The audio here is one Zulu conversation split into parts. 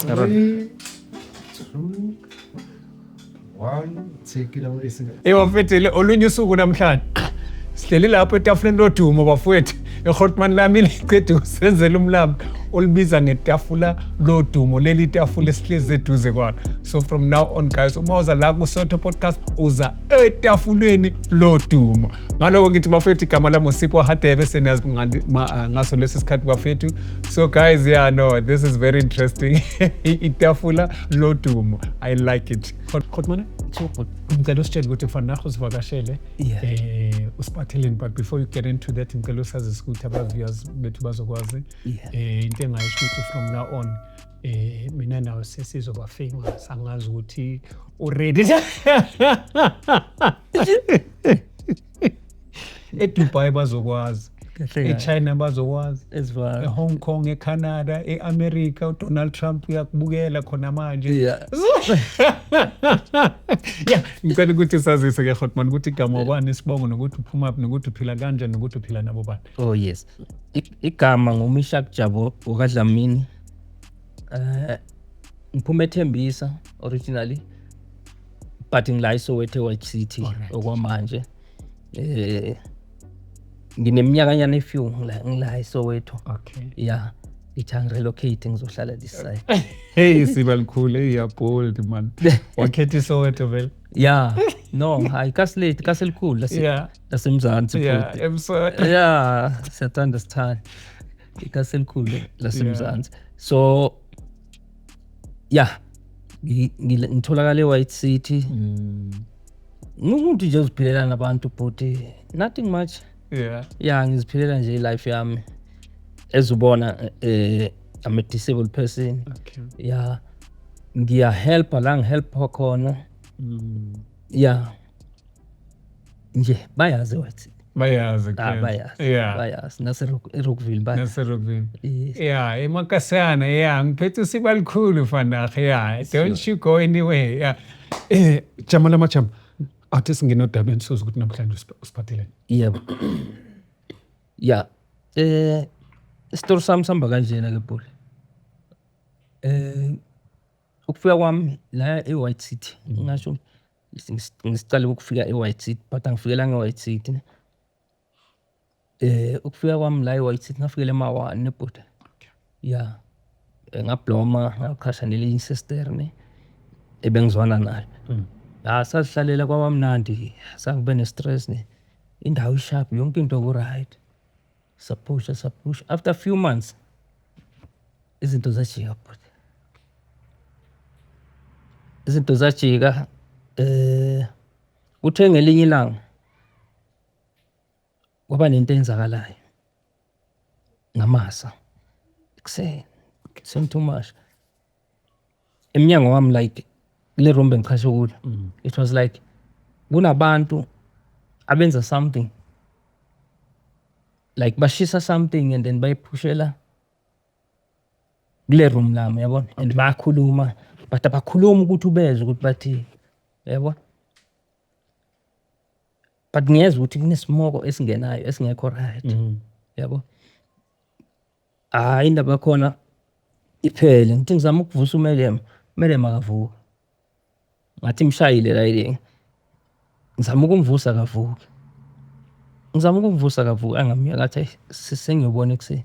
3, 2, 1, take it away. Ewa mfethu, olunye usuku namhlanje sihleli lapho etafuleni lodumo bafowethu. EHotman lami liqeda ukusenzela umlambo olubiza ngetafula lodumo, leli tafula esihlezi eduze kwalo. So from now on guys, uma uza la kuSoweto Podcast uza etafuleni lodumo. Ngaloko ngithi bafethu, igama lami uSipho Hadebe, seniyazi ngaso lesi sikhathi bafethu. So guys, yeah, no, this is very interesting. Itafula lodumo, I like it. Hotman, ngicela usitshele ukuthi vandag usivakashele usiphatheleni, but before you get into that ngicela usazise ukuthi aba-viewers bethu bazokwazi into engayisho ukuthi from now on mina nawe sesizoba famous, angazi ukuthi u-ready. EDubai bazokwazi, eChina bazokwazi, eHong Kong, eCanada, eAmerica, uDonald Trump uyakubukela khona manje. Yeah, ngicela ukuthi sazise ke Hotman ukuthi igama ubani, isibongo, nokuthi uphuma phi, nokuthi uphila kanjani, nokuthi uphila nabo bani. Oh yes. Igama nguMishak Jabo okaDlamini. Ngiphuma eThembisa originally, but ngila eSoweto White City okwamanje. Ngineminyakanyana e-few ngila eSoweto. Yeah, ngithi angi-relocate ngizohlala this side. Hey, siba likhulu, hey, you're bold man. Wakhetha iSoweto vele. Yeah, no, hayi kasi lethu, kasi elikhulu laseMzansi futhi. eMsoweto. Yeah, siyathanda sithanda. Ikasi elikhulu laseMzansi. So yeah, ngitholakala eWhite City. Ngumuntu nje oziphilela nabantu bhuti, nothing much. Yeah, ngiziphilela nje life yami. Ezubona I'm a disabled person. Yeah, ngiyahelpa la ngihelpa khona. Yeah. Nje bayazi White City. Bayazi kuphela. Bayazi. Bayazi. Nase eRockville bayazi. Nase Rockville. Yes. Yeah, emakasana, yeah, ngiphethe usiba likhulu vandag, yeah. Don't you go anywhere. Yeah. Jama lamajama. Athi singene odabeni soze ukuthi namhlanje usiphatheleni. Yebo. Yeah. Isitori sami sihamba kanjena ke bhuti. Ukufika kwami la eWhite City, ngingasho ngisicale ukufika eWhite City, but angifikelanga eWhite City. Ukufika kwami la eWhite City ngafikela ema-1 nebhuti. Yeah. Ngabloma, ngaqhasha nelinye isister ne ebengizwana nayo. Sazihlalela kwabamnandi, sangibe ne-stress ne. Indawo isharp, yonke into ku-right. Saphusha, saphusha. After a few months, izinto zajika bhuti. Izinto zajika, kuthe ngelinye ilanga kwaba nento eyenzakalayo ngamasa ekuseni, ekuseni too much. Emnyango wami like kule room bengiqhashe kulo, it was like kunabantu abenza something, like bashisa something and then bayiphushela kule room lami, yabona, and bayakhuluma but abakhulumi ukuthi ubezwe ukuthi bathini, yabona. But ngiyezwa ukuthi kunesimoko esingenayo esingekho right, yabo. Hayi, indaba yakhona iphele, ngithi ngizama ukuvusa uMelem, uMelem akavuki. Ngathi imshayile la ile. Ngizama ukumvusa akavuki. Ngizama ukumvusa akavuki, angamyeka ngathi sengiyobona ekuseni.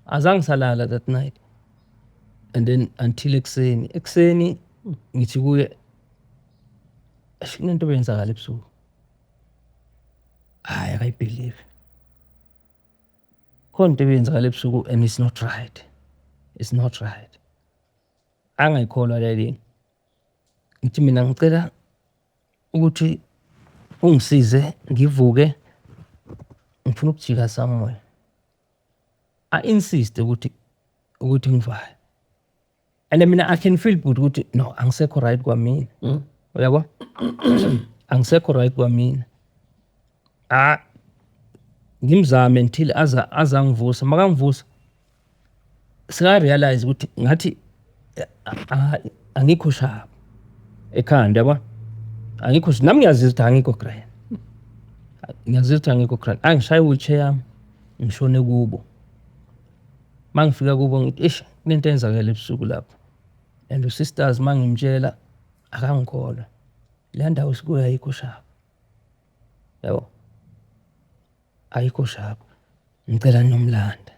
Azange ngisalala that night. And then until ekuseni, ekuseni ngithi kuye kunento ebeyenzakala ebusuku. Hayi, akayibelieve. Khona into ebeyenzakala ebusuku and it's not right. It's not right. Angayikholwa le leni. Ngithi mina ngicela ukuthi ungisize ngivuke ngifuna ukujika somewhere. I insist ukuthi ngivale. And mina I can feel good ukuthi no, angisekho right kwamina. Uyabo? Angisekho right kwamina. Ngimzame until azangivusa. Makangivusa sika realize ukuthi ngathi angikho sharp ekhanda, yabo. Angikho, nami ngiyazizwa ukuthi angikho grand. Ngiyazizwa ukuthi angikho grand. Angishaya wheelchair yami ngishone kubo. Mangifika kubo ngithi eish kunento eyenzakele ebusuku lapha. And usisters mangimtshela akangikholwa. Le ndawo sikuyo ayikho sharp. Yabo. Ayikho sharp. Ngicela nomlanda.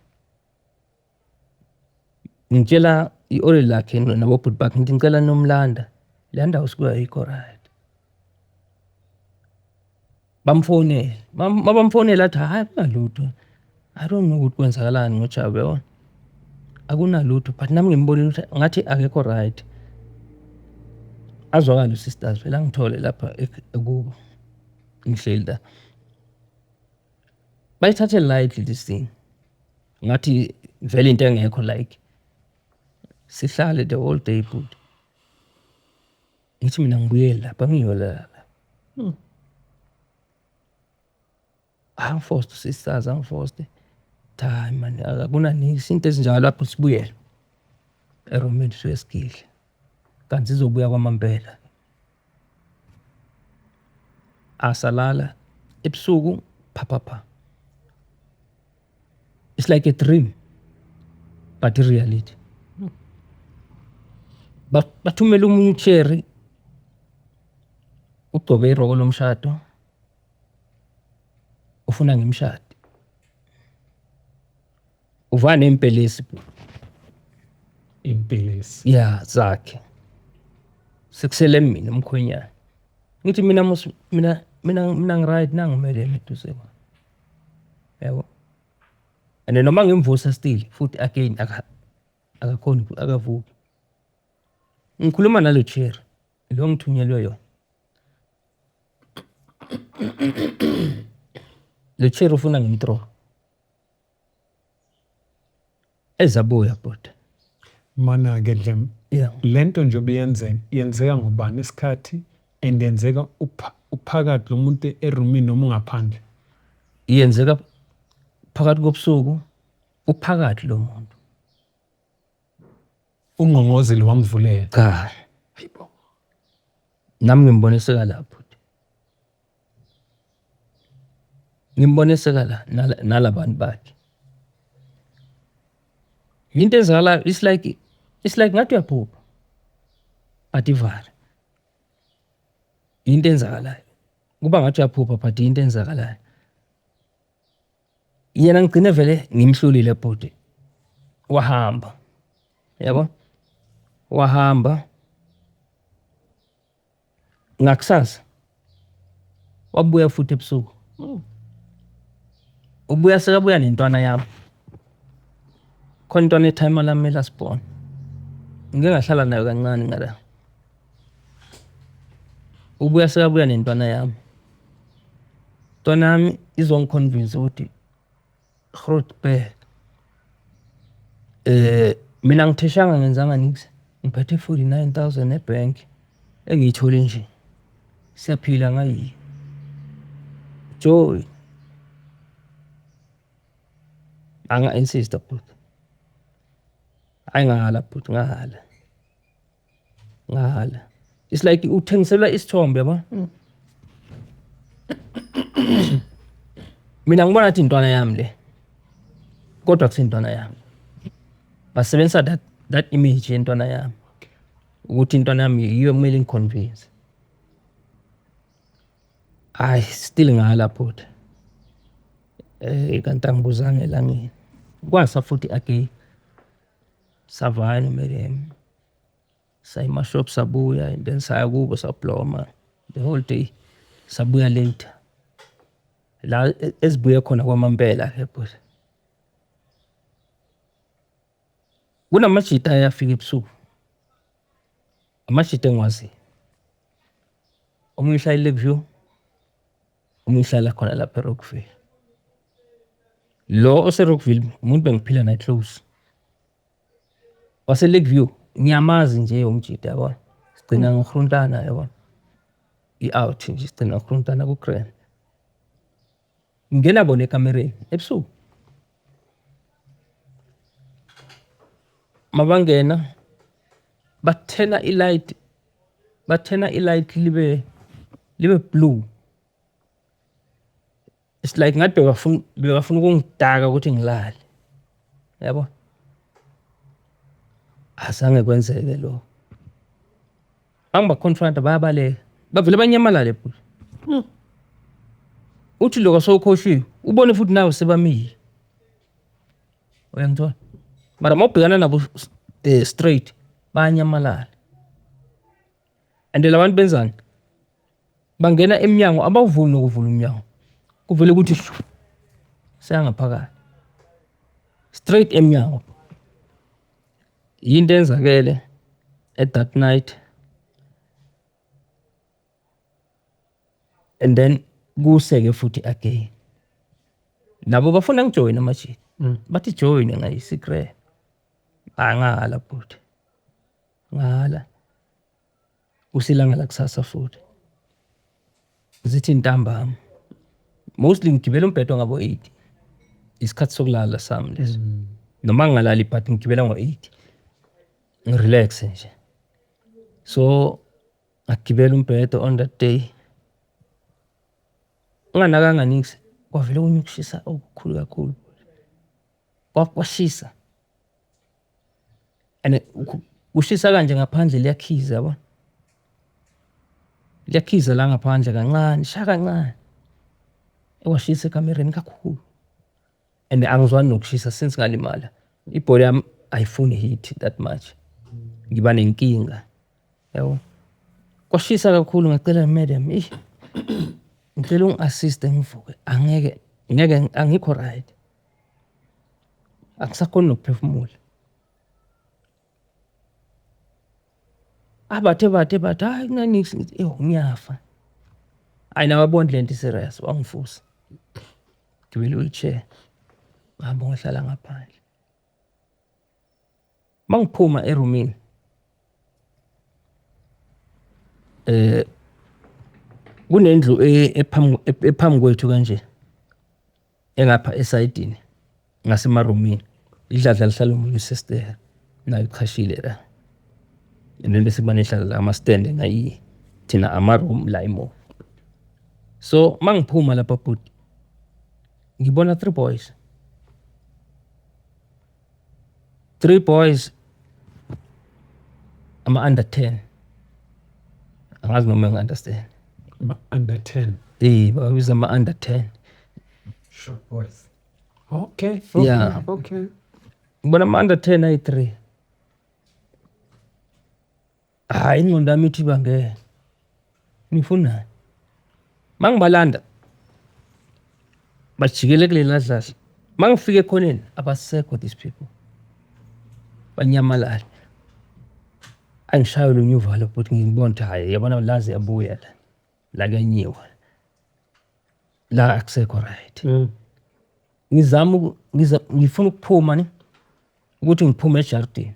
Ngitshela i-oil lakhe nabobhuti bakhe ngithi ngicela nomlanda. Le ndawo sikuyo ayikho right. Bamfonele. Mabamfonela athi hayi akunalutho. I don't know ukuthi kwenzakalani ngoJabu yabona. Akunalutho but nami ngimbonile ukuthi ngathi akekho right. Azwakale usisters phela angithole lapha ekubo. Ngihleli la. Bayithathe lightly this thing. Ngathi vele into engekho like sihlale the whole day bhuti. Ngithi mina ngibuyele lapha ngiyolala. Angiforced sisters angiforced. Hayi man akunaniksi into ezinjalo lapho sibuyele. Eromini siyosigidla. Kanti izobuya kwamampela. Asalala ebusuku pha pha pha. It's like a dream but in reality. Bathumela omunye ucherry ugcobe iroko lomshado ufuna ngimshade. Uva nempelesi Impelesi. ya zakhe. Sekusele mina umkhwenyana. Ngithi mina mos mina ngiright nangimele eduze kwami. Yabo. And noma ngimvusa still futhi again akakhoni akavuki. Ngikhuluma nalo chair lo ngithunyelwe yona. Lo chair ufuna ngimthrow. Ezabuya bhuti. Mana-ke Dlem, Yeah. lento nje obiyenzeka yenzeka ngobani isikhathi and yenzeka uphakathi lo muntu erumini noma ungaphandle? Yenzeka phakathi kobusuku uphakathi lo muntu. Ungqongqozile wamvulela. Cha. Nami ngimbone sekalapho. Ngimbone sekala nalabantu bakhe. Into ezala it's like ngathi uyaphupha. But ivale. Into enzakalayo. Kuba ngathi uyaphupha but into enzakalayo. Yena ngigcine vele ngimhlulile bhuti. Wahamba. Yabo? Wahamba. Ngakusasa wabuya futhi ebusuku. Ubuya sekabuya nentwana yami. Khona intwana etimer lami lasibona. Ngike ngahlala nayo kancane ngala. Ubuya sekabuya nentwana yami. Intwana yami izongiconvince ukuthi Groot bheka. Mina ngitheshanga ngenzanga niks. Ngiphethe 49,000 ebank engiyithole nje. Siyaphila ngayi. Joy. Anga insist bhuti. Hayi ngala bhuti ngala. Ngala. It's like uthengiselwa isithombe yabo. Mina ngibona ngathi intwana yami le. Kodwa kusintwana yami. Basebenzisa that image yentwana yami. Ukuthi intwana yami yiyo kumele ngiconvince. Hayi still ngala bhuti. Kanti angibuzanga elangeni. Kwasa futhi again. Savana madam. Saya emashop sabuya and then saya kubo sabloma the whole day. Sabuya later. La esibuye khona kwamampela ke bhuti. Kunamajita ayafika ebusuku. Amajita engiwaziyo. Omunye uhlala eLakeview, omunye uhlala khona lapha eRockville. Lo oseRockville umuntu bengiphila naye close. Wase Lakeview ngiyamazi nje umjita yabona. Sigcina ngihruntana yabona. I-out nje sigcina ngihruntana ku-grand. Ngena bona ekamereni ebusuku. Mabangena bathena i-light, bathena i-light libe blue. It's like ngathi bebafuna ukungidaka ukuthi ngilale. Yabo? Azange kwenzeke lokho. Mangiba-confronta bayabaleka, bavele banyamalale bhuti. Uthi lokho sowukhohliwe, ubone futhi nawe sebamile. Uyangithola? Mara mawubhekana nabo straight bayanyamalala. And la bantu benzani? Bangena emnyango, abawuvuli nokuvula umnyango. Kuvele kuthi shu seyangaphakathi. Straight emnyango. Yinto eyenzakele at that night. And then kuse-ke futhi again. Nabo bafuna ngijoyine amajita. Bathi join ngayi-secret. Angala bhuti. Ngala. Kusilanga lakusasa futhi. Zithi ntambama. Mostly ngigibela umbhedo ngabo 8. Isikhathi sokulala sami leso. Noma ngingalali but ngigibela ngo-8. Ngirelax nje. So ngagibela umbhedo on that day. Nginganakanga niks, kwavele kunye ukushisa okukhulu kakhulu. Kwashisa. And kushisa kanje ngaphandle liyakhiza yabo. Liyakhiza la ngaphandle kancane, shaya kancane. Kwashisa ekamereni kakhulu. And angizwani nokushisa since ngalimala. Ibody yami ayifuni heat that much. Ngiba nenkinga. Yabo. Kwashisa kakhulu ngacela madam, eish ngicela ungi-assist-e ngivuke. Angeke ngeke angikho right. Angisakhoni nokuphefumula. Abathe bathe bathi hayi kunanix ngithi ewu ngiyafa. Hayi nababona lento i-serious wangivusa. Gibela i-wheelchair. Ngihamba ngohlala ngaphandle. Mangiphuma erumini kunendlu ephambi kwethu kanje engapha esayidini ngasemarumini. Idladla lihlala omunye usister naye uchashile la. And then bese kuba nehlala la ama-stand ngayi thina ama-room la emuva. So mangiphuma lapha bhuti ngibona three boys. Three boys ama-under 10. Angazi noma ngi-understand. Under 10. Eh, babiza ama-under 10. Short boys. Okay. Yeah. Okay. Ngibona ama-under 10 ayi-3. Hayi ingqondo yami ithi bangeke. Nifunani? Mangibalanda bajikele kulela dladla. Mangifika ekhoneni abasekho these people. Banyamalala. Angishaye olunye uvalo futhi ngibona ukuthi hhayi yabona la ziyabuya la. La kuyanyiwa. La akusekho right. Ngizama ngifuna ukuphuma ne ukuthi ngiphume ejardini.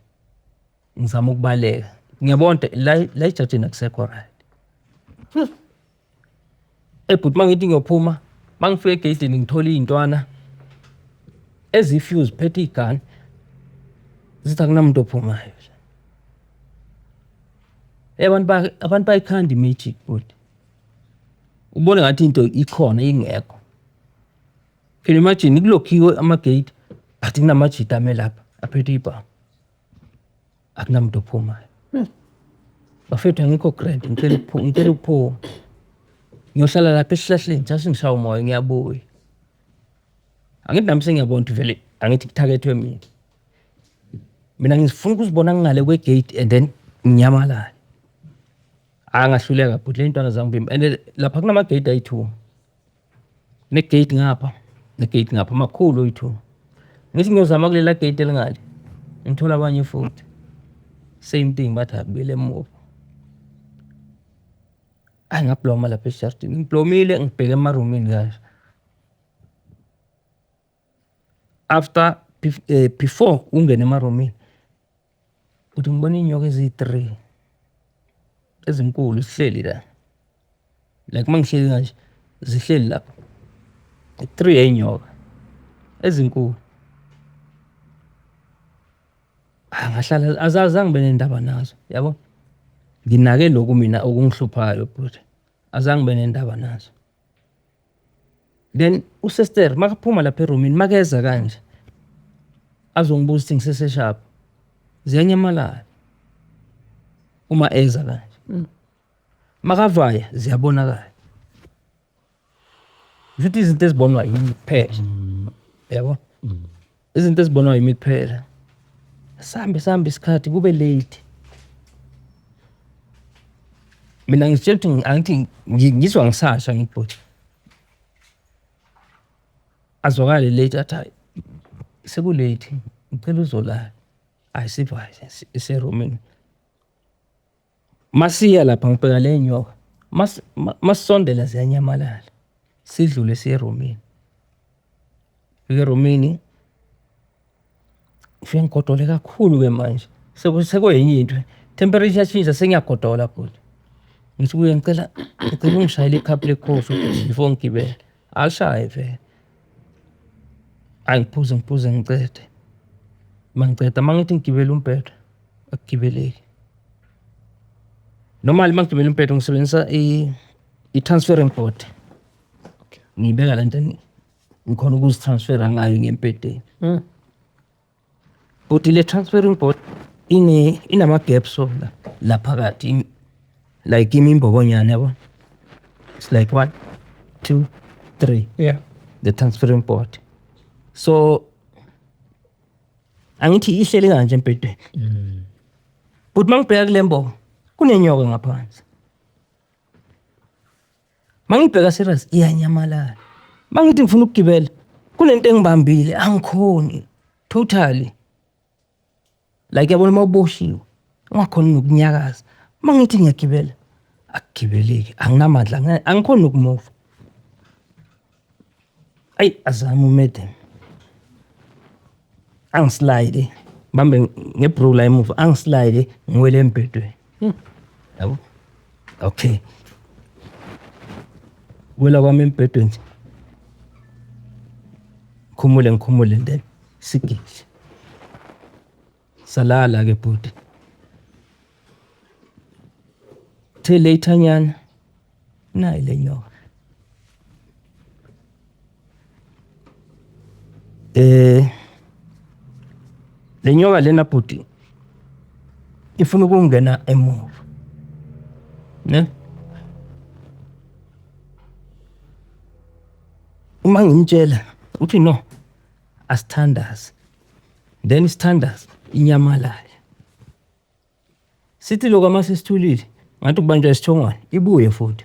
Ngizama ukubaleka. Ngiyabona ukuthi la la ejardini akusekho right. Eh bhuti mangithi ngiyophuma, mangifika egeyidini ngithola iy'ntwana eziyi-few ziphethe iy'gane. Zithi akunamuntu ophumayo la. Abantu abantu bayayikhanda i-magic bhuti. Ubone ngathi into ikhona ingekho. Can you imagine kulokhiwe ama-gate but kunamajita ame lapha aphethe ibhamu. Akunamuntu ophumayo. Bafethu angikho grand ngicela ngicela ukuphuma. Ngiyohlala lapha esihlahleni just ngishaye umoya ngiyabuya. Angithi nami sengiyabona ukuthi vele angithi kuthakethwe mina. Mina ngifuna ukuzibona ngingale kwe-gate and then nginyamalale. Hhayi ngahluleka bhuti le ntwana zangivimba and lapha kunama-gate ayi-two. Ne-gate ngapha, ne-gate ngapha makhulu oyi-two. Ngithi ngiyozama kulela gate elingale, ngithola abanye futhi. Same thing bathi akubuyele emuva. Hhayi ngabloma lapha ejardini, ngiblomile ngibheke emarumini kanje. After before ungene emarumini, uthi ngibona iy'nyoka eziyi-three ezinkulu zihleli la. Like uma ngihleli kanje zihleli lapha. Three yey'nyoka ezinkulu. Ngahlala azange ngibe nendaba nazo yabo. Nginake lokhu mina okungihluphayo bhuti, azange ngibe nendaba nazo. Then usister makaphuma lapha erumini makeza kanje azongibuza ukuthi ngiseseshaphi, ziyanyamalala uma eza kanje. Makavaya ziyabonakala. Kusho izinto ezibonwa yimi kuphela. Yabo? Izinto ezibonwa yimi kuphela. Sambe sambe isikhathi kube late. Mina ngizitshela ukuthi angithi ngizwa ngisasha ngibhuti. Azwakale late athi hayi seku-late ngicela uzolala. Hayi sivaye iserumini. Masiya lapha ngibheka le nyoka. Masisondela ziyanyamalala. Sidlule siye erumini. Fika erumini ngifike ngigodole kakhulu-ke manje. Sekuyenye into. Temperature yashintsha sengiyagodola bhuti. Ngithi kuye ngicela ngicela ungishayele ikhaphu lekhofi before ngigibele. Alishaye vele. Hhayi ngiphuze ngiphuze ngicede. Uma ngiceda uma ngithi ngigibele umbhedo akugibeleki. Normally uma ngigibele umbhedo ngisebenzisa i-transferring board. Ngiyibeka le nto ngikhona ukuzitransfera ngayo ngembhedeni. But le transferring board inama-gaps so la phakathi like imimbobonyana yabo. It's like 1 2 3. Yeah. The transferring board. So angithi ihleli kanje embhedeni. But mangibheka kule mbobo kunenyoka ngaphansi. Mangibheka serious iyanyamalala. Mangithi ngifuna ukugibela kunento engibambile angikhoni totally. Like yabona uma uboshiwe ungakhoni nokunyakaza. Mangithi ngiyagibela akugibeleki anginamandla angikhoni nokumova. Ayi azame umadam. Angislide bambe ngebhru la emuva angislide ngiwele embhedweni. Yabo? Okay. Wela kwami embhedweni nje. Ngikhumule ngikhumule then sigidle. Salala ke bhuti. The later nyana nayi le nyoka. Le nyoka lena bhuti ifuna ukungena emuva. Ne? Uma ngimtshela uthi no asithandaze. Then isithandaze inyamalala. Sithi lokho mase sithulile ngathi kubanjwa isithongwane ibuye futhi.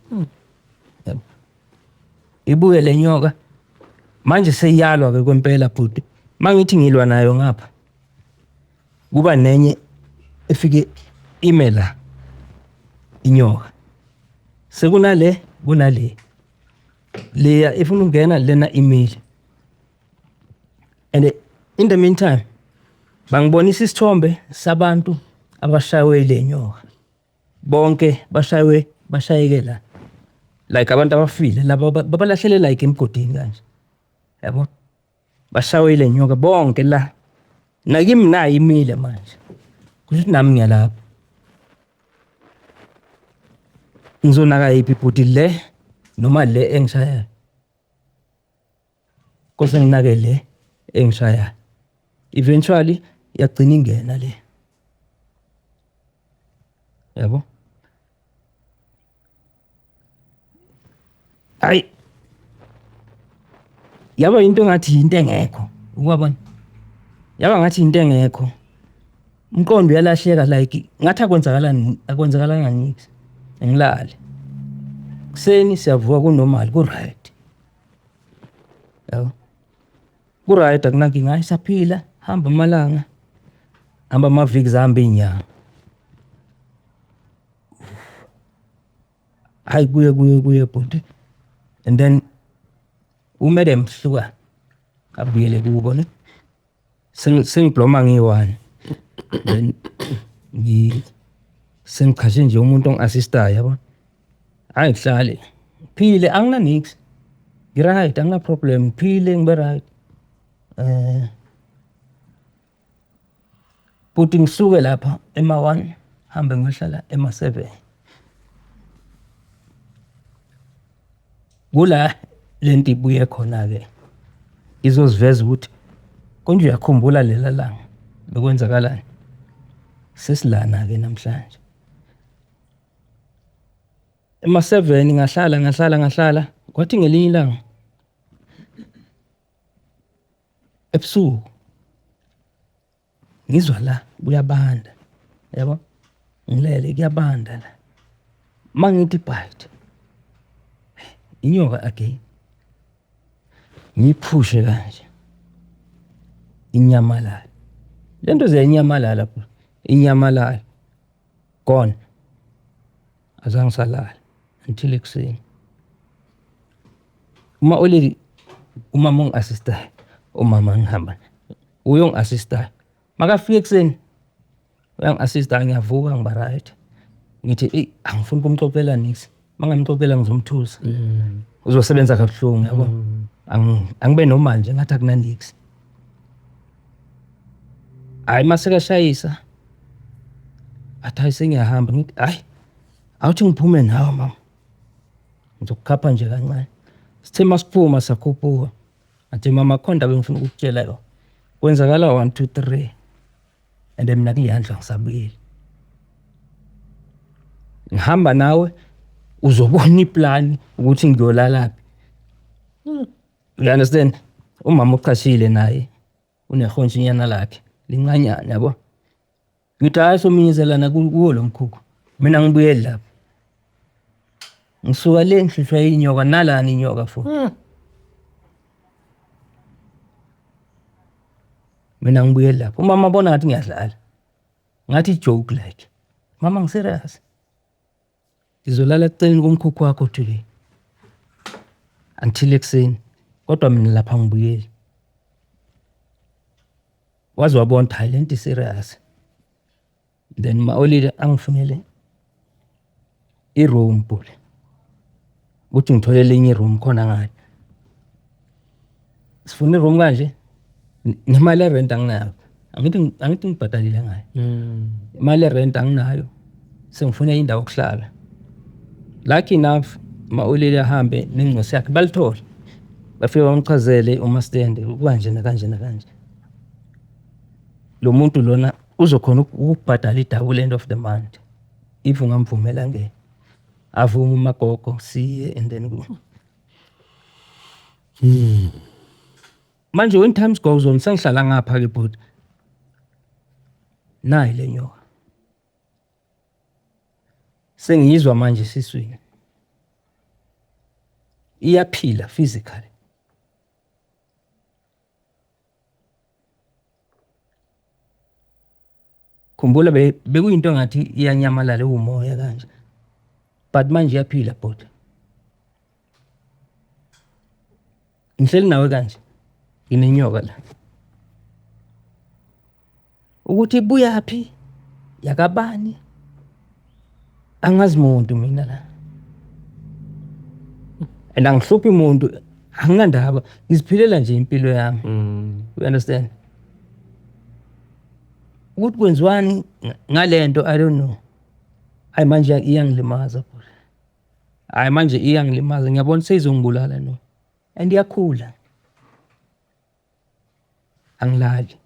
Yabo. Ibuye le nyoka manje seyiyalwa ke kwempela bhuti. Mangithi ngilwa nayo ngapha kuba nenye efike ime la inyoka. Sekunale kunale. Leya ifuna ukungena lena imile. And in the meantime bangibonisa isithombe sabantu abashawe le nyoka. Bonke bashawe bashayeke la. Like abantu abafile laba babalahlele like emgodini kanje. Yabo? Bashawe le nyoka bonke la. Nakimi nayo imile manje. Kusho ukuthi nami ngiyalapha. Ngizonaka yiphi bhuti le noma le engishayayo? Kose nginake le engishayayo. Eventually yagcina ingena le. Yabo? Hayi. Yaba into engathi into engekho, ukwabona? Yaba ngathi into engekho. Umqondo uyalahleka like ngathi akwenzakalani akwenzakalanga niks. Ngilale. Kuseni siyavuka ku-normal ku-right. Yabo? Ku-right akunankinga, hayi saphila, hamba amalanga. Hamba amaviki zihamba iy'nyanga. Hayi kuye kuye kuye bhuti. And then umadam hluka abuyele kubo ne. Sengibloma ngiyi-one. Then sengiqhashe nje umuntu ongi-assistayo yabo. Hhayi ngihlale ngiphile angina niks. Ngi-right angina problem ngiphile ngibe right. Bhuti ngisuke lapha ema-1 hambe ngiyohlala ema-7. Kula lento ibuye khona-ke izoziveza ukuthi konje uyakhumbula lela langa bekwenzakalani. Sesilana-ke namhlanje. Ema-7 ngahlala ngahlala ngahlala, kwathi ngelinye ilanga ebusuku ngizwa la kuyabanda, yabo, ngilele kuyabanda la. Mangithi bite, inyoka again, ngiyiphushe kanje, inyamalala. Le nto ziyanyamalala bro, inyamalala, gone. Azange ngisalala until ekuseni. Uma already umama ongi-assistayo, umama ngihamba uye ongi-assistayo. Makafika ekuseni uyangi-assista, ngiyavuka ngiba right. Ngithi eyi angifuni ukumxoxela niks, uma ngingamxoxela ngizomthusa, uzosebenza kabuhlungu yabo. Angibe normal nje ngathi akuna niks. Hhayi mase kashayisa, athi hhayi sengiyahamba, ngithi hhayi awuthi ngiphume nawe mama, ngizokukhapha nje kancane. Sithe masiphuma sakhuphuka, ngathi mama kukhona indaba engifuna ukukutshela yona. Kwenzakala 1 2 3 and mina kuleya ndlu angisabuyeli. Ngihamba nawe uzobona iplani ukuthi ngiyolalaphi. You understand? Umama uqashile naye unehontshinyana lakhe lincanyana yabo. Ngithi hhayi sominyezelana kuwo lo mkhukhu, mina ngibuyeli lapho. Ngisuka le ngihlushwa inyoka nalana inyoka futhi. Mina ngibuyeli lapho. Umama abona ngathi ngiyadlala, ngathi joke like. Mama ngi-serious, ngizolala eceleni komkhukhu wakho today until ekuseni, kodwa mina lapha angibuyeli. Waze wabona ukuthi hhayi le nto i-serious. Then ma-olile angifunele i-room bhuti, ukuthi ngithole elinye i-room khona ngale. Sifuna i-room kanje, nemali ye-rent anginayo. Angithi angithi ngibhadalile ngayo. Imali ye-rent anginayo, sengifuna indawo yokuhlala. Lucky enough ma-olile ahambe nengcosi yakhe balithole. Bafike bamchazele umastende kanje nakanje nakanje. Lo muntu lona uzokhona ukubhadala i-double end of the month if ungamvumela ngene. Avume umagogo siye and then manje when times goes on sengihlala ngapha ke bhuti, nayi le nyoka sengiyizwa manje esiswini, iyaphila physically. Khumbula bekuyinto engathi iyanyamalala iwumoya kanje, but manje iyaphila bhuti. Ngihleli nawe kanje nginenyoka la, ukuthi ibuyaphi yakabani angazi muntu mina la, and angihluphi muntu, anginandaba, ngiziphilela nje impilo yami. You understand? Ukuthi kwenziwani ngalento I don't know. Hayi manje iyangilimaza bhuti. Hayi manje iyangilimaza, ngiyabona seyizongibulala no. And iyakhula. Angilali.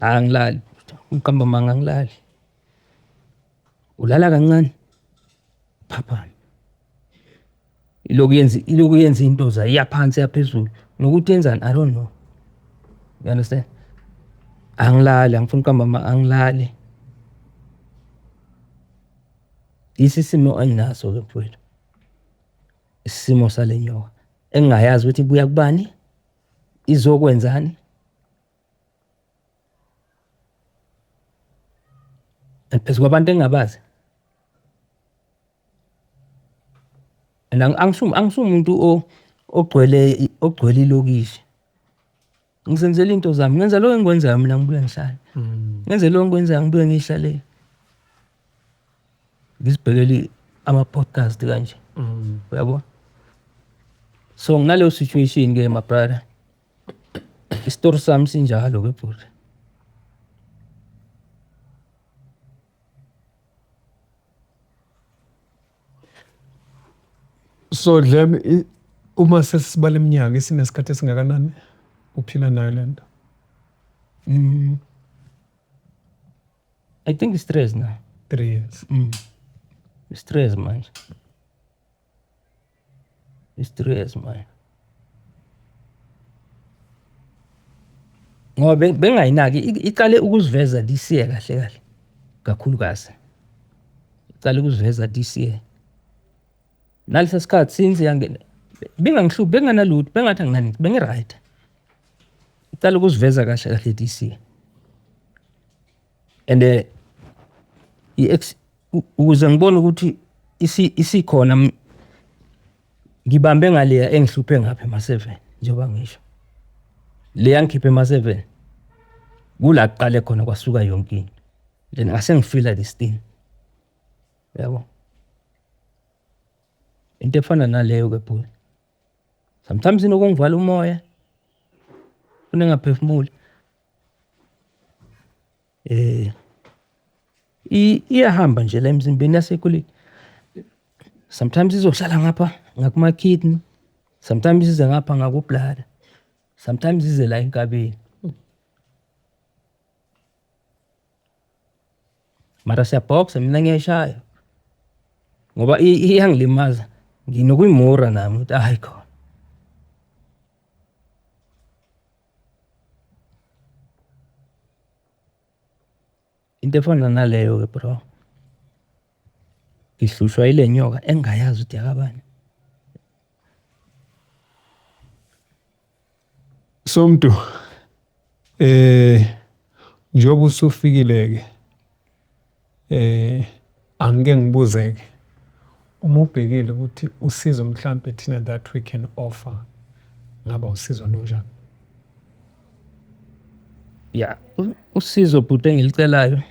Angilali. Uqamba manga angilali. Ulala kancane, phaphama. Ilokhu yenza into zayo, iya phansi iya phezulu. Nokuthi yenzani I don't know. You understand? Angilali, angifuni ukuqamba amanga, angilali. Yisi isimo enginaso-ke mfowethu, isimo sale nyoka engingayazi ukuthi ibuya kubani, izokwenzani. And phezu kwabantu engingabazi. And angisumuntu ogcwele ogcwele ilokishi. Ngizenzela into zami, ngenza lokho engikwenzayo mina ngibuye ngihlale. Ngenze lokho engikwenzayo ngibuye ngiyihlalele. Ngizibhekele ama-podcast kanje. Uyabo? So nginaleyo situation ke my brother. Isitori sami sinjalo ke bhuti. So Dlem, uma sesibala iminyaka isinesikhathi esingakanani uphila nayo lento? I think it's 3 years now. 3 years. Stress manje. Stress manje. Ngoba bengayinaki iqale ukuziveza this year kahle kahle. Kakhulukazi. Iqale ukuziveza this year. Nalesa sikhathi since yangena bengangihluphi benganalutho bengathi anginani bengi-right. Iqale ukuziveza kahle kahle this year. And ukuze ngibone ukuthi isikhona ngibambe ngaleya engihluphe ngapha ema-7 njengoba ngisho. Leya ngikhiphe ema-7 kula kuqale khona kwasuka yonke into. Then ngase ngifila this thing. Yabo. Into efana naleyo ke bhuti. Sometimes inokungivala umoya. Funa ngaphefumuli. Iyahamba nje la emzimbeni yasecirculate. Sometimes izohlala ngapha ngakuma kidney, sometimes ize ngapha ngaku bladder, sometimes ize la enkabeni. Mara siyabhoxa mina ngiyayishaya. Ngoba iyangilimaza. Nginokuyimura nami ukuthi hayi khona. Into efana naleyo ke bro. Ngihlushwa ile nyoka engingayazi ukuthi yakabani. So mntu njengoba usufikile ke angike ngibuze ke uma ubhekile ukuthi usizo mhlambe thina that we can offer ngaba usizo lunjani? Ya, usizo bhuti engilicelayo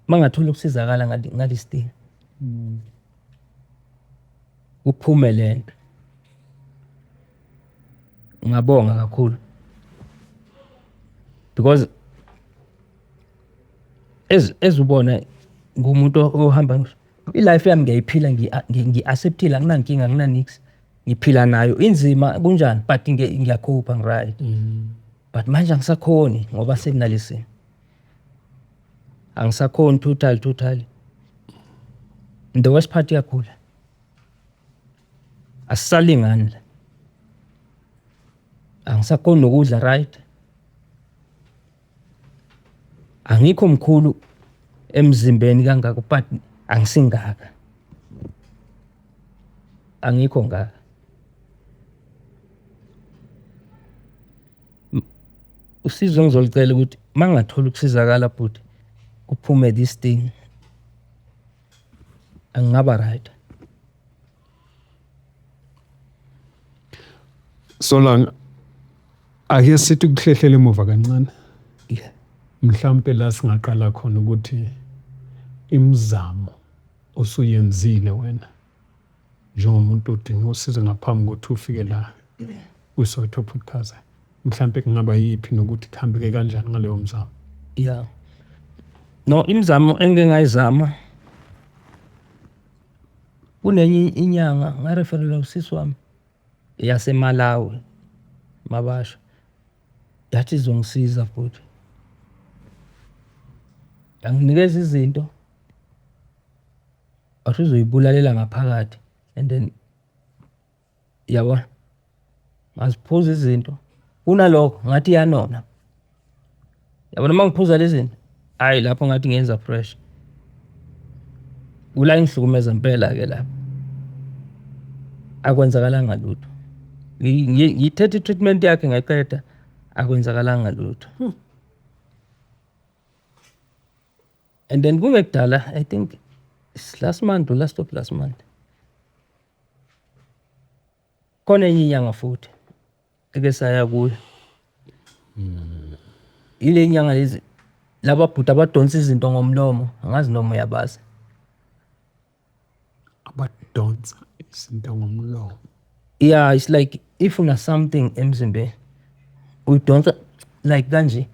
mangathola ukusizakala ngalesi thing. Kuphume lento. Ngingabonga kakhulu. Because ezubona ngumuntu ohamba i-life yami ngiyayiphila ngi-accept-ile anginankinga anginanix. Ngiphila nayo inzima kunjani but ngiyakhupha ngi-right. But manje angisakhoni ngoba sekunalesi. Angisakhoni total total. The worst part iyakhula. Asisalingani la. Angisakhoni nokudla right. Angikho mkhulu emzimbeni kangako but angisingaka. Angikho ngaka. Usizo engizolicela ukuthi mangathola ukusizakala bhuti kuphume this thing angingaba right. Solanga ake sithi ukuhlehlela emuva kancane. Yeah. Mhlambe la singaqala khona ukuthi imizamo osuyenzile wena njengomuntu odinga usizo ngaphambi kokuthi ufike la kwiSoweto Podcast mhlambe kungaba yiphi nokuthi kuhambeke kanjani ngaleyo mzamo? Yeah. No, imizamo engike ngayizama kunenye inyanga ngareferelwa usisi wami yaseMalawi mabasho yathi izongisiza futhi yanginikeza izinto wathi uzoyibulalela ngaphakathi and then yabona ngaziphuza izinto kunalokho ngathi iyanona yabona uma ngiphuza lezi zinto hayi lapho ngathi ngenza fresh kula ngihlukumeza impela ke lapho akwenzakalanga lutho ngithethe i-treatment yakhe ngayiqeda akwenzakalanga lutho. And then kungekudala I think it's last month or last of last month khona enye inyanga futhi eke saya kuyo. Ile nyanga lezi laba bhuti abadonsa izinto ngomlomo angazi noma uyabazi. Abadonsa izinto ngomlomo. Yeah, it's like if una something emzimbeni uyidonsa like kanje.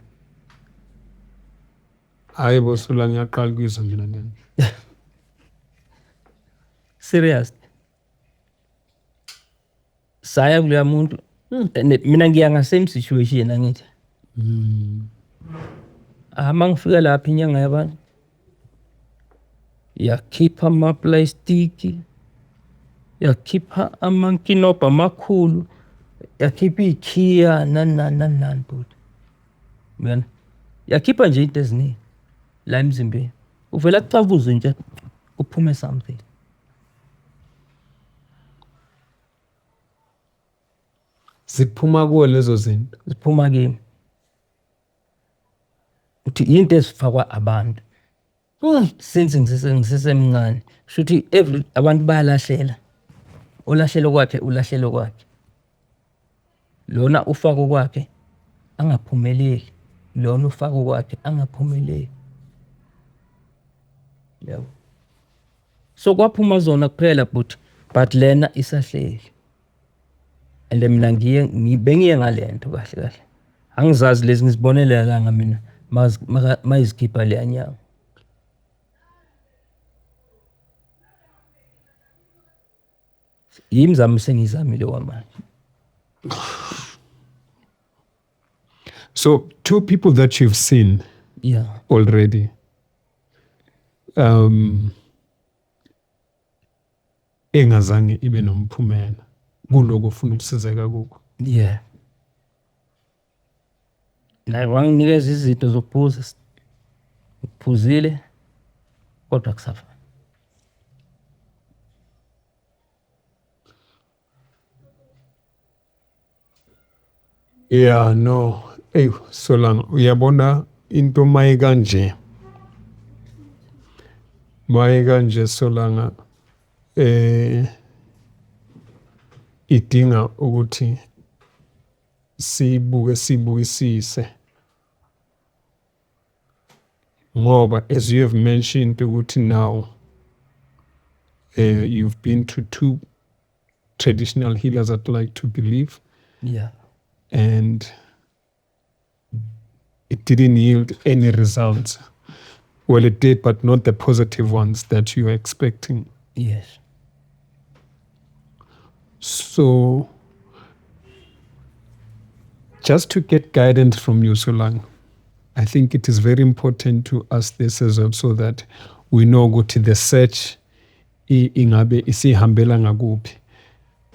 Hayi bo Sula ngiyaqala ukuyizwa mina lena. Serious. Saya kuleya muntu mina ngiya nga same situation angithi. Ah mangifika lapha inyanga yabantu Yakhipha amaplastiki, yakhipha amankinobho amakhulu, yakhipha iy'khiya nani nani nani nani bhuti. Uyabona? Yakhipha nje into eziningi la emzimbeni. Uvele akucabuze nje kuphume something. Ziphuma kuwe lezo zinto? Ziphuma kimi. Uthi yinto ezifakwa abantu. Since ngisesemncane, shuthi every abantu bayalahlela. Olahlela okwakhe ulahlela okwakhe. Lona ufaka okwakhe angaphumeleli, lona ufaka okwakhe angaphumeleli. Yabo. So kwaphuma zona kuphela but lena isahleli. And mina ngiye bengiye ngalento kahle kahle. Angizazi lezi ngizibonele la mina mayizikhipha leya nyanga. Yimizamo sengiyizamile kwamanje. So two people that you've seen already. Engazange ibe nomphumela kuloko ufuna ukusizeka kukho. Yeah. Naye wanginikeza izinto zokuphuza, ngiphuzile kodwa kusafana. Yeah, no. Ey, Solanga, uyabona into maye kanje. Maye kanje Solanga, idinga ukuthi sibuke sibukisise. Ngoba as you have mentioned ukuthi now you've been to two traditional healers, I'd like to believe. Yeah. And it didn't yield any results. Well, it did, but not the positive ones that you were expecting. Yes. So, just to get guidance from you, Solanga, I think it is very important to ask this as well so that we know what the search ingabe isihambela ngakuphi.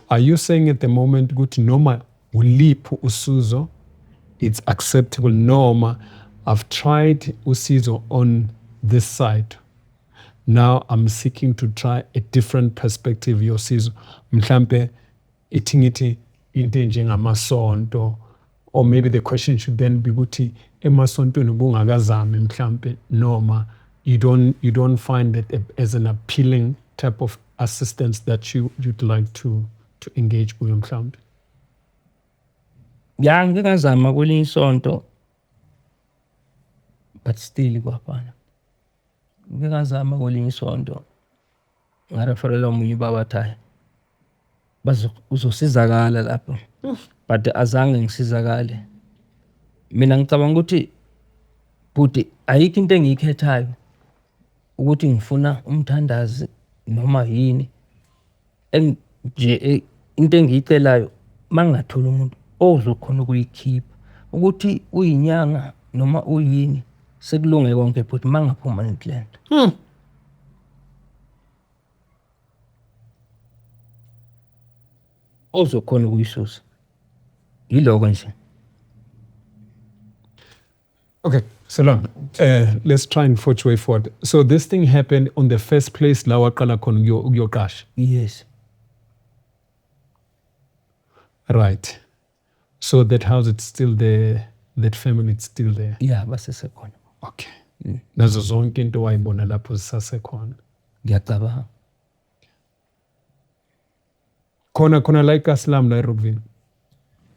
Are you saying at the moment ukuthi noma uliphi usizo it's acceptable, noma I've tried usizo on this side, now I'm seeking to try a different perspective yosizo, mhlambe ithi ngithi into enjengamasonto, or maybe the question should then be ukuthi emasontweni ubungakazami mhlambe, noma you don't find it as an appealing type of assistance that you'd like to engage kuyo mhlambe? Ya, ngingazama kwelinye isonto but still kwafana. Ngingazama kwelinye isonto ngareferela omunye ubaba athi uzosizakala lapho, but azange ngisizakale. Mina ngicabanga ukuthi bhuti ayikho into engiyikhethayo ukuthi ngifuna umthandazi noma yini, nje into engiyicelayo mangingathola umuntu ozokhona ukuyikhipha ukuthi uyinyanga noma uyini, sekulunge konke bhuti mangaphuma nalento. Ozokhona ukuyisusa yiloko nje. Okay, Solanga, let's try and forge way forward. So this thing happened on the first place la waqala khona ukuyoqasha. Yes. Right. So that house, it's still there, that family, it's still there. Yeah, basesekhona. Okay. Nazo zonke into wayibona lapho zisasekhona. Ngiyacabanga. Khona la eKaslam la eRockville.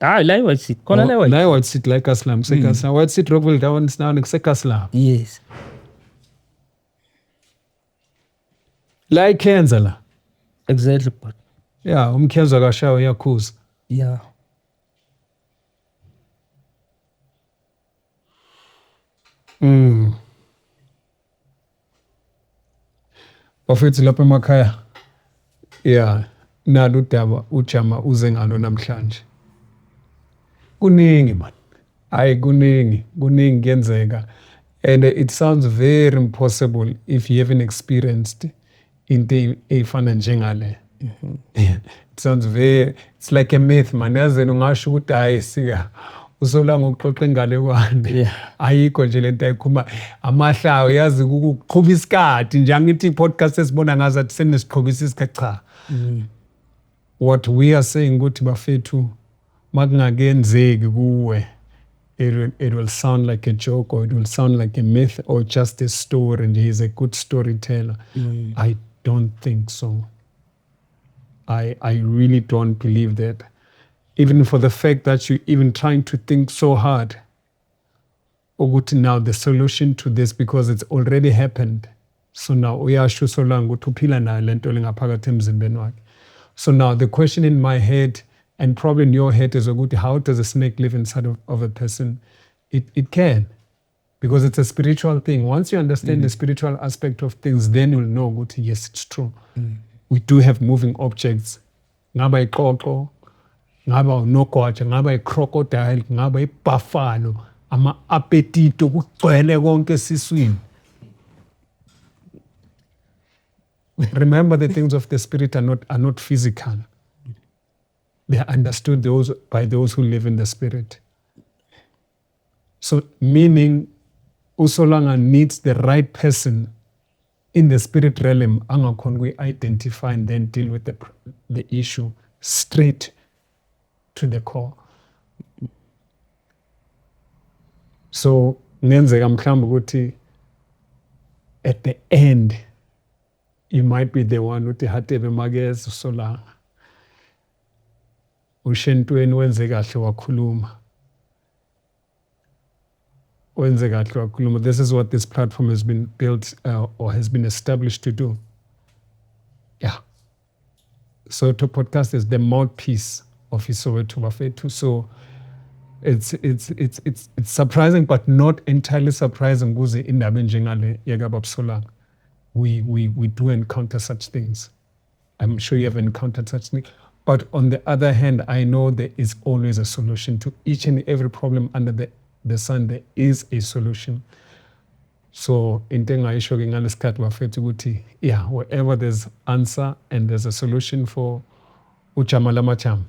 Ah, la eWhite City. Khona la eWhite. La eWhite City la eKaslam, seKaslam. White City Rockville down now kuseKaslam. Yes. La eKenza la. Exactly. But yeah, umkhenza kashayo uyakhuza. Yeah. Bafethu lapha emakhaya. Yeah, nalo udaba ujama uze ngalo namhlanje. Kuningi man. Hayi kuningi, kuningi kuyenzeka. And it sounds very impossible if you haven't experienced into ey'fana njengale. It sounds very, it's like a myth, man. Yazini ungasho ukuthi hhayi sika uSolanga ukuxoxa inganekwane. Ayikho nje lento ayikhuluma amahlayo, yazi ukuqhuba isikhathi nje, angithi i-podcast esibona ngazathi senesiqhubisa isikhathi, cha. What we are saying ukuthi bafethu, makungakenzeki kuwe, it will sound like a joke or it will sound like a myth or just a story and he's a good storyteller. I don't think so. I really don't believe that. Even for the fact that you're even trying to think so hard ukuthi now the solution to this, because it's already happened. So now uyasho uSolanga ukuthi uphila nayo lento lengaphakathi emzimbeni wakhe. So now the question in my head and probably in your head is ukuthi how does a snake live inside of a person? It can, because it's a spiritual thing. Once you understand the spiritual aspect of things, then you'll know ukuthi yes, it's true. We do have moving objects. Ngaba ixoxo, ngaba unogwaja, ngaba i-crocodile, ngaba i-buffalo, ama-appetito kugcwele konke esiswini. Remember, the things of the spirit are not physical. They are understood those by those who live in the spirit. So meaning uSolanga needs the right person in the spirit realm angakhona ukuyi-identify and then deal with the issue straight to the core. So kungenzeka mhlawumbe ukuthi at the end you might be the one uthi Hadebe makeze uSolanga. Ushentweni wenze kahle wakhuluma. Wenze kahle wakhuluma. This is what this platform has been built or has been established to do. Yeah. Soweto Podcast is the mouthpiece of iSoweto bafethu. So it's surprising but not entirely surprising kuze indaba enjengale yakababa Solanga. We do encounter such things. I'm sure you have encountered such things. But on the other hand, I know there is always a solution to each and every problem under the sun. There is a solution. So into engayisho-ke ngalesikhathi bafethu ukuthi yeah, wherever there's answer and there's a solution for uJama Lamacham,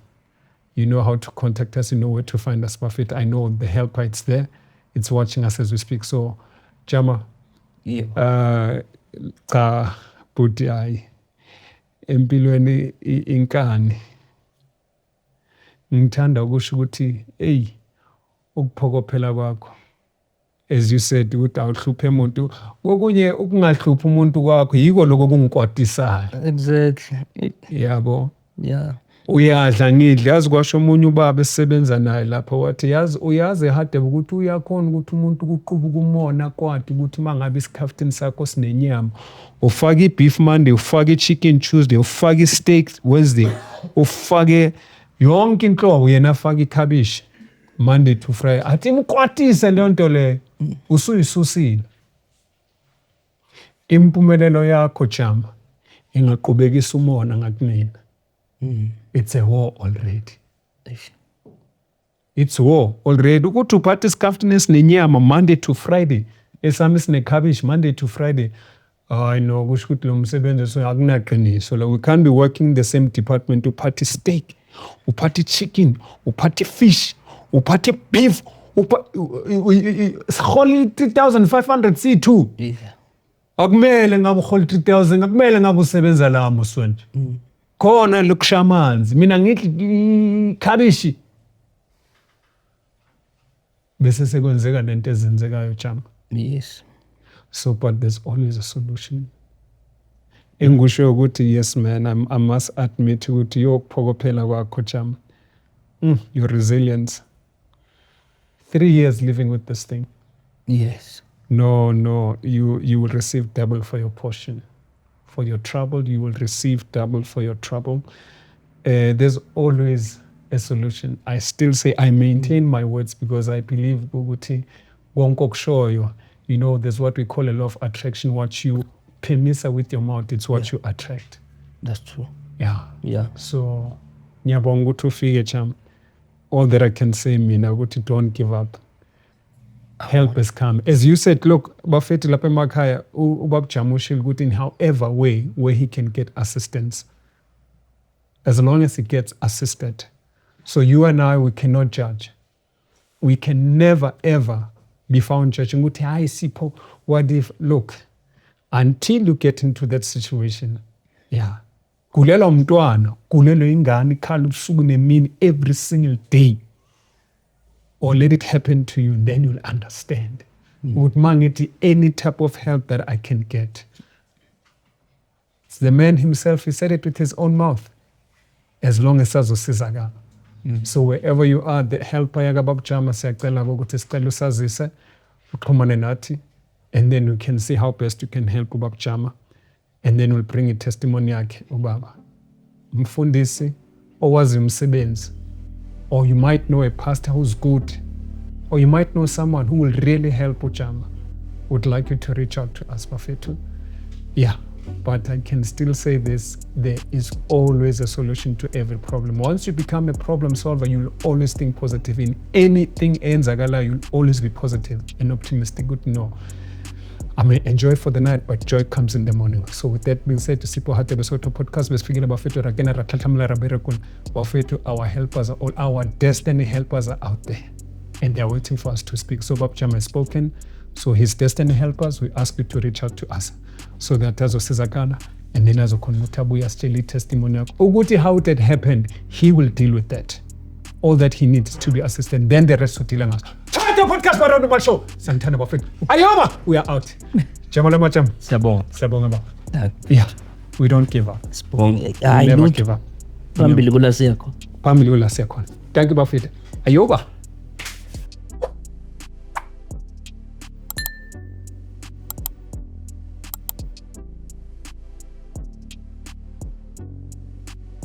you know how to contact us, you know where to find us, bafethu. I know the helper, it's there. It's watching us as we speak. So Jama, cha bhuti, hayi empilweni inkani ngithanda ukusho ukuthi hey, ukuphokophela kwakho, as you said ukuthi awuhluphe umuntu, kokunye ukungahluphi umuntu kwakho yiko lokho kungikwatisayo. Yabo. Uyadla ngidle, yazi kwasho omunye ubaba esisebenza naye lapho, wathi yazi uyazi eHadebe ukuthi uyakhona ukuthi umuntu kuqubuka umona kwati ukuthi uma ngabe isikhaftini sakho sinenyama, ufake i-beef Monday, ufake i-chicken Tuesday, ufake i-steak Wednesday, ufake yonke inhlobo, yena afake ikhabishi Monday to Friday, athi imkwatise leyo nto leyo usuyisusile. Impumelelo yakho Jama ingaqhubekisa umona ngakunina. It's a war already. Eish. It's war already ukuthi uphathe isikhaftini esinenyama Monday to Friday, esami sinekhabishi Monday to Friday. Hayi no, kusho ukuthi lo msebenzi so akunaqiniso la. We can't be working in the same department, uphathe steak, uphathe chicken, uphathe fish, uphathe beef, sihola i-3500 C2. Akumele ngabe uhola 3000, akumele ngabe usebenza la muswenje khona lokusha amanzi, mina ngithi ikhabishi, bese sekwenzeka lento ezenzekayo Jama. So but there's always a solution. Engikusho ukuthi yes man, I must admit ukuthi yokuphokophela kwakho Jama, your resilience, 3 years living with this thing. No, you will receive double for your portion, for your trouble. You will receive double for your trouble. There's always a solution. I still say, I maintain my words because I believe ukuthi konke okushoyo, there's what we call a law of attraction. What you phimisa with your mouth, it's what you attract. That's true. So ngiyabonga ukuthi ufike, Cham. All that I can say mina ukuthi don't give up. Help has come. As you said, look, bafethu lapha emakhaya, ubaba Jama ushilo ukuthi in however way where he can get assistance, as long as he gets assisted. So you and I, we cannot judge. We can never ever be found judging ukuthi hayi Sipho, what if? Look, until you get into that situation, yeah, gulelwa umntwana, gulelwe ingane, ikhala ubusuku nemini every single day, or let it happen to you, then you'll understand ukuthi mangithi any type of help that I can get. It's the man himself, he said it with his own mouth, as long as sazosizakala. So wherever you are, the helper yakababa Jama, siyacela ukuthi sicela usazise, uxhumane nathi, and then we can see how best you can help ubaba Jama, and then we'll bring i-testimony yakhe ubaba umfundisi owazi umsebenzi, or you might know a pastor who's good, or you might know someone who will really help uJama. Would like you to reach out to us, bafethu. Yeah, but I can still say this, there is always a solution to every problem. Once you become a problem solver, you'll always think positive. In anything eyenzakalayo, you'll always be positive and optimistic. Good, no, I may enjoy for the night, but joy comes in the morning. So with that being said, Sipho Hadebe Soweto podcast, besifikile bafethu, ra kena ra tlhatlhamela ra berekong. Bafethu, our helpers are all, our destiny helpers are out there, and they are waiting for us to speak. So Bab Jama has spoken. So his destiny helpers, we ask you to reach out to us so that azosizakala, and then azokhona ukuthi abuye asitshele i-testimony yakho ukuthi how that happened. He will deal with that. All that he needs to be assisted, then the rest udeala ngaso. Thatha podcast barondo show. Sanithanda bafethu. Ayoba, we are out. Jama majama. Siyabonga. Siyabonga baba. Yeah, we don't give up. Sibonge. We Hayi never lutho. give up. Phambili kula siyakho. Phambili kula siyakhona. Thank you bafethu. Ayoba.